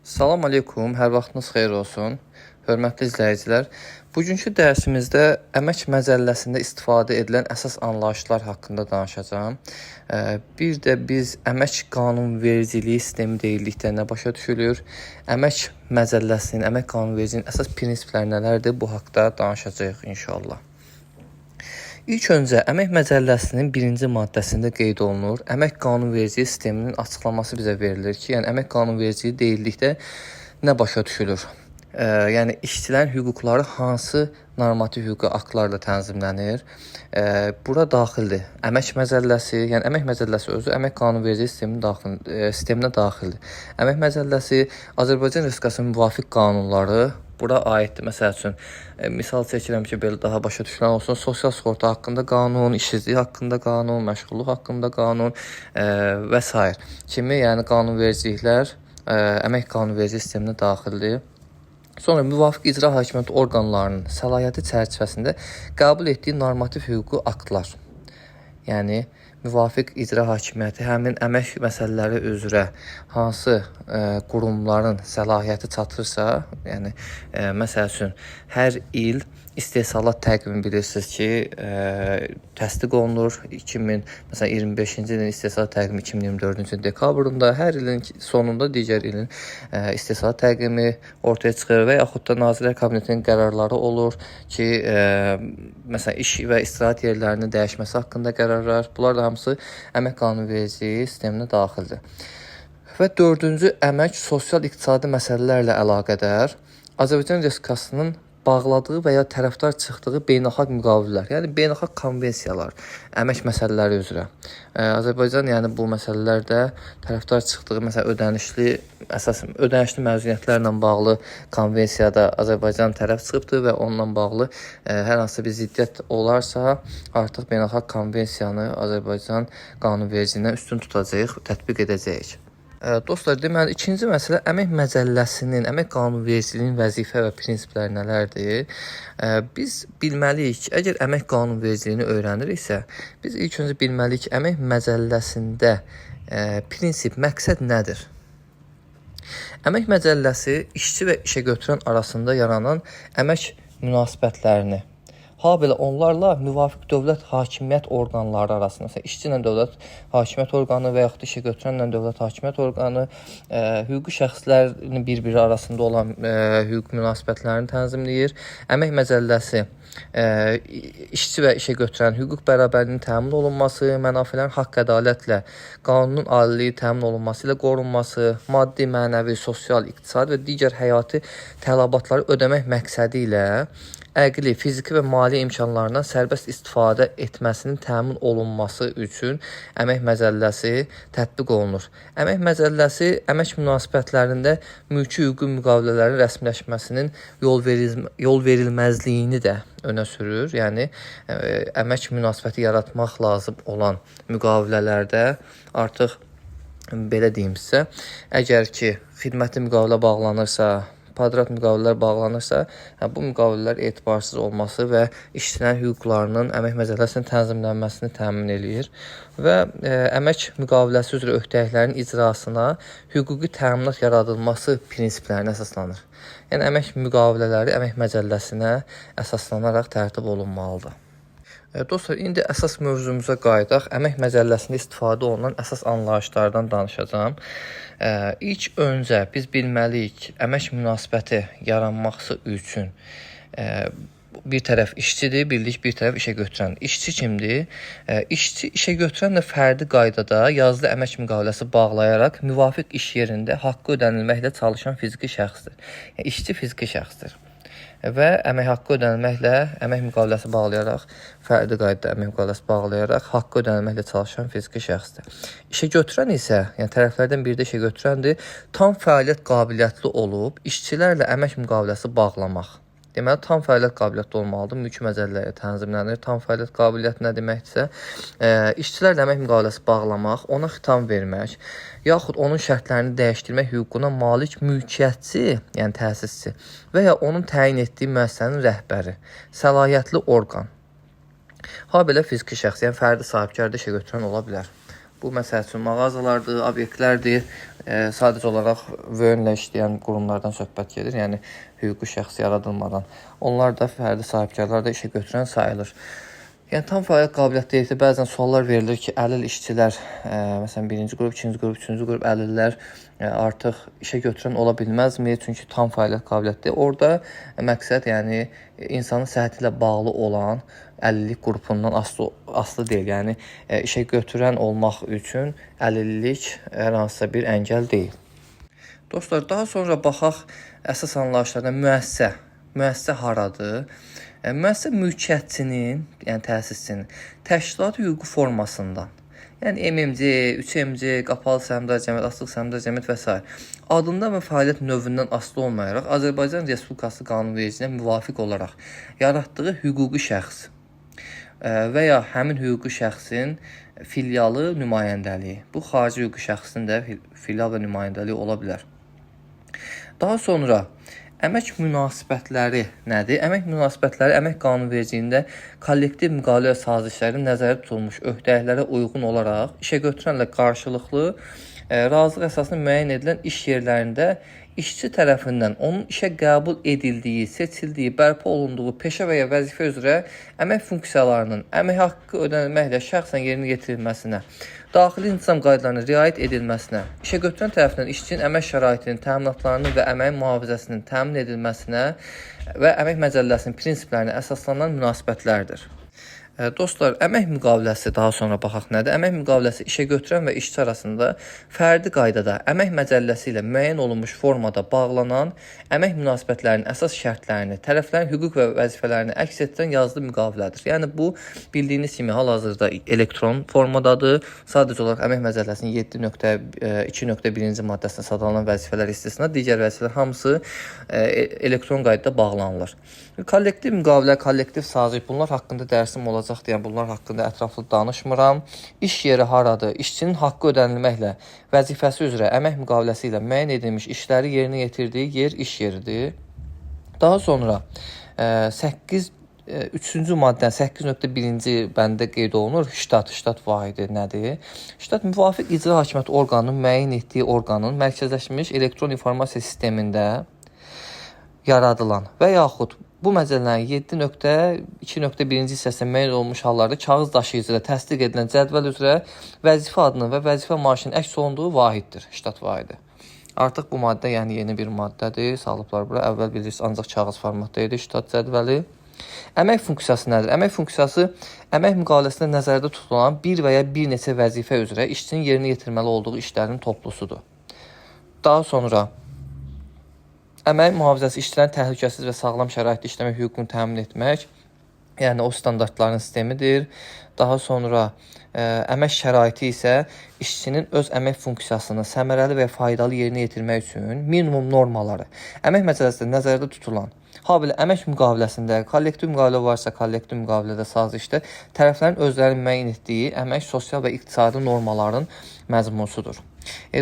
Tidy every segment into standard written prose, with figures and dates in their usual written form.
Salam aleykum, hər vaxtınız xeyir olsun. Hörmətli izləyicilər, bugünkü dərsimizdə əmək məcəlləsində istifadə edilən əsas anlayışlar haqqında danışacağam. Bir də biz əmək qanunvericiliyi sistemi deyildikdə nə başa düşülür? Əmək məcəlləsinin, əmək qanunvericiliyinin əsas prinsipləri nələrdir? Bu haqda danışacağıq inşallah. İlk öncə Əmək Məcəlləsinin birinci maddəsində qeyd olunur. Əmək qanunvericiliyi sisteminin açıqlaması bizə verilir ki, yəni əmək qanunvericiliyi deyildikdə nə başa düşülür? Yəni işçilərin hüquqları hansı normativ hüquqi aktlarla tənzimlənir? Bura daxildir. Əmək Məcəlləsi, yəni Əmək Məcəlləsi özü əmək qanunvericiliyi sisteminin sisteminə daxildir. Əmək Məcəlləsi, Azərbaycan Respublikasının müvafiq qanunları bura aiddir. Məsəl üçün, misal çəkirəm ki, belə daha başa düşülən olsun. Sosial sığorta haqqında qanun, işsizlik haqqında qanun, məşğulluq haqqında qanun və sair kimi, yəni qanunvericiliklər əmək qanunvericiliyi sisteminə daxildir. Sonra müvafiq icra hakimiyyəti orqanlarının səlahiyyəti çərçivəsində qəbul etdiyi normativ hüquqi aktlar. Yəni müvafiq icra hakimiyyəti həmin əmək məsələləri üzrə hansı qurumların səlahiyyəti çatırsa, yəni məsəl üçün hər il istehsalat təqvimi bilirsiniz ki, təsdiq olunur. 2000 məsələn 25-ci ilin istehsalat təqvimi 2024-cü ilin dekabrında, hər ilin sonunda digər ilin istehsalat təqvimi ortaya çıxır və yaxud da Nazirlər Kabinetinin qərarları olur ki, məsələn iş və istirahət yerlərinin dəyişməsi haqqında qərarlar. Bunlar da hamısı əmək qanunvericiliyi sisteminə daxildir. Və dördüncü, əmək sosial-iqtisadi məsələlərlə əlaqədar Azərbaycan Respublikasının bağladığı və ya tərəfdar çıxdığı beynəlxalq müqavilələr, yəni beynəlxalq konvensiyalar əmək məsələləri üzrə. Azərbaycan yəni bu məsələlərdə tərəfdar çıxdığı, məsələn ödənişli, əsas ödənişli məzuniyyətlərlə bağlı konvensiyada Azərbaycan tərəf çıxıbdır və onunla bağlı hər hansı bir ziddiyyət olarsa, artıq beynəlxalq konvensiyanı Azərbaycan qanunvericiliyindən üstün tutacağıq, tətbiq edəcəyik. Dostlar, deməli ikinci məsələ əmək məcəlləsinin, əmək qanunvericiliyinin vəzifə və prinsipləri nələrdir? Biz bilməliyik ki, əgər əmək qanunvericiliyini öyrəniriksə, biz ilk öncə bilməliyik ki, əmək məcəlləsində prinsip, məqsəd nədir? Əmək məcəlləsi işçi və işəgötürən arasında yaranan əmək münasibətlərini, habelə onlarla müvafiq dövlət hakimiyyət orqanları arasında, məsələn, işçi ilə dövlət hakimiyyət orqanı və yaxud da işəgötürənlə dövlət hakimiyyət orqanı, hüquqi şəxslərin bir-biri arasında olan hüquq münasibətlərini tənzimləyir. Əmək məcəlləsi işçi və işəgötürən hüquq bərabərliyinin təmin olunması, mənafelərin haqq ədalətlə, qanunun aliliyi təmin olunması ilə qorunması, maddi, mənəvi, sosial, iqtisadi və digər həyati tələbatları ödəmək məqsədi ilə əqli, fiziki və maliyyə imkanlarından sərbəst istifadə etməsinin təmin olunması üçün əmək məcəlləsi tətbiq olunur. Əmək məcəlləsi əmək münasibətlərində mülki hüquqi müqavilələrin rəsmiləşməsinin yol verilməzliyini də önə sürür. Yəni əmək münasibəti yaratmaq lazım olan müqavilələrdə artıq belə deyim sizə, əgər ki xidməti müqavilə bağlanırsa, kvadrat müqavilələr bağlanırsa, bu müqavilələr etibarsız olması və işçilərin hüquqlarının əmək məcəlləsinin tənzimlənməsini təmin eləyir və əmək müqaviləsi üzrə öhdəliklərin icrasına hüquqi təminat yaradılması prinsiplərinə əsaslanır. Yəni əmək müqavilələri əmək məcəlləsinə əsaslanaraq tərtib olunmalıdır. Dostlar, indi əsas mövzumuza qayıdaq. Əmək məcəlləsində istifadə olunan əsas anlayışlardan danışacağam. İlk öncə biz bilməliyik ki, əmək münasibəti yaranması üçün bir tərəf işçidir, bildik, bir tərəf işəgötürən. İşçi kimdir? İşçi işəgötürənlə fərdi qaydada yazılı əmək müqaviləsi bağlayaraq müvafiq iş yerində haqqı ödənilməklə çalışan fiziki şəxsdir. Yəni işçi fiziki şəxsdir və əmək haqqı ödənilməklə əmək müqaviləsi bağlayaraq, fərdi qaydada əmək müqaviləsi bağlayaraq haqqı ödənilməklə çalışan fiziki şəxsdir. İşəgötürən isə, yəni tərəflərdən biri də işəgötürəndir, tam fəaliyyət qabiliyyətli olub işçilərlə əmək müqaviləsi bağlamaq. Deməli, tam fəaliyyət qabiliyyətli olmalıdır. Mülki məcəlləyə tənzimlənir. Tam fəaliyyət qabiliyyəti nə deməkdirsə, işçilərlə əmək müqaviləsi bağlamaq, ona xitam vermək, yaxud onun şərtlərini dəyişdirmək hüququna malik mülkiyyətçi, yəni təsisçi və ya onun təyin etdiyi müəssisənin rəhbəri, səlahiyyətli orqan. Habelə fiziki şəxs, yəni fərdi sahibkar da işəgötürən ola bilər. Bu məsəl üçün mağazalardır, obyektlərdir. Sadəcə olaraq VÖN-lə işləyən qurumlardan söhbət gedir. Yəni hüquqi şəxs yaradılmadan. Onlar da fərdi sahibkarlar da işə götürən sayılır. Yəni tam fəaliyyət qabiliyyəti deyilsə, bəzən suallar verilir ki, əlil işçilər, məsələn birinci qrup, ikinci qrup, üçüncü qrup əlillər artıq işə götürən ola bilməzmi? Çünki tam fəaliyyət qabiliyyəti. Orada məqsəd, yəni insanın səhhəti ilə bağlı olan əlillik qrupundan asılı deyil. Yəni işə götürən olmaq üçün əlillik hər hansısa bir əngəl deyil. Dostlar, daha sonra baxaq əsas anlayışlardan müəssisə. Müəssisə haradır? Müəssisə mülkiyyətçinin, yəni təsisçinin təşkilatı hüquqi formasından, yəni MMC, 3MC, qapalı səhmdar cəmiyyət, açıq səhmdar cəmiyyət və s. adından və fəaliyyət növündən asılı olmayaraq Azərbaycan Respublikası qanunvericiliyinə müvafiq olaraq yaratdığı hüquqi şəxs və ya həmin hüquqi şəxsin filialı nümayəndəliyi. Bu xarici hüquqi şəxsin də filial və nümayəndəliyi ola bilər. Daha sonra əmək münasibətləri nədir? Əmək münasibətləri əmək qanunvericiliyində kollektiv müqavilə və sazişlərdə nəzərdə tutulmuş öhdəliklərə uyğun olaraq işə götürənlə qarşılıqlı razılıq əsasında müəyyən edilən iş yerlərində işçi tərəfindən onun işə qəbul edildiyi, seçildiyi, bərpa olunduğu peşə və ya vəzifə üzrə əmək funksiyalarının əmək haqqı ödənilməklə şəxsən yerinə yetirilməsinə, daxili intizam qaydalarına riayət edilməsinə, işə götürən tərəfindən işçinin əmək şəraitinin, təminatlarının və əməyin mühafizəsinin təmin edilməsinə və əmək məcəlləsinin prinsiplərinə əsaslanan münasibətlərdir. Dostlar, əmək müqaviləsi daha sonra baxaq nədir? Əmək müqaviləsi işə götürən və işçi arasında fərdi qaydada əmək məcəlləsi ilə müəyyən olunmuş formada bağlanan əmək münasibətlərinin əsas şərtlərini, tərəflərin hüquq və vəzifələrini əks etdirən yazılı müqavilədir. Yəni bu bildiyiniz kimi hal-hazırda elektron formadadır. Sadəcə olaraq əmək məcəlləsinin 7.2.1-ci maddəsində sadalanan vəzifələr istisna, digər vəzifələr hamısı elektron qaydada bağlanılır. Kollektiv müqavilə, kollektiv saziş, bunlar haqqında dərsim olacaq. Yəni bunlar haqqında ətraflı danışmıram. İş yeri haradır? İşçinin haqqı ödənilməklə vəzifəsi üzrə əmək müqaviləsi ilə müəyyən edilmiş işləri yerinə yetirdiyi yer iş yeridir. Daha sonra 3-cü maddənin 8.1-ci bənddə qeyd olunur. Ştat vahidi nədir? Ştat müvafiq icra hakimiyyəti orqanının müəyyən etdiyi orqanın mərkəzləşmiş elektron informasiya sistemində yaradılan və yaxud bu məcəllənin 7.2.1-ci hissəsində müəyyən olunmuş hallarda kağız daşıyıcı ilə təsdiq edilən cədvəl üzrə vəzifə adının və vəzifə maaşının əks olunduğu vahiddir, ştat vahidi. Artıq bu maddə yəni yeni bir maddədir. Salıblar bura. Əvvəl bilirsiniz ancaq kağız formatda idi ştat cədvəli. Əmək funksiyası nədir? Əmək funksiyası əmək müqaviləsində nəzərdə tutulan bir və ya bir neçə vəzifə üzrə işçinin yerinə yetirməli olduğu işlərin toplusudur. Daha sonra əmək mühafizəsi işçilərin təhlükəsiz və sağlam şəraitdə işləmək hüququnu təmin etmək, yəni o standartların sistemidir. Daha sonra əmək şəraiti isə işçinin öz əmək funksiyasını səmərəli və faydalı yerinə yetirmək üçün minimum normaları, əmək məcəlləsində nəzərdə tutulan, habelə əmək müqaviləsində kollektiv müqavilə varsa, kollektiv müqavilədə, sazişdə tərəflərin özlərinin müəyyən etdiyi əmək, sosial və iqtisadi normaların məzmunudur.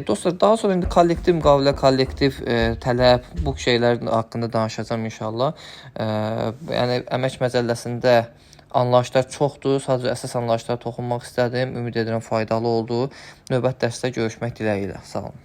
Dostlar, daha sonra indi kollektiv müqavilə, kollektiv tələb, bu şeylər haqqında danışacağam inşallah. Yəni əmək məcəlləsində anlayışlar çoxdur. Sadəcə əsas anlayışlara toxunmaq istədim. Ümid edirəm faydalı oldu. Növbəti dərsdə görüşmək diləyi ilə. Sağ olun.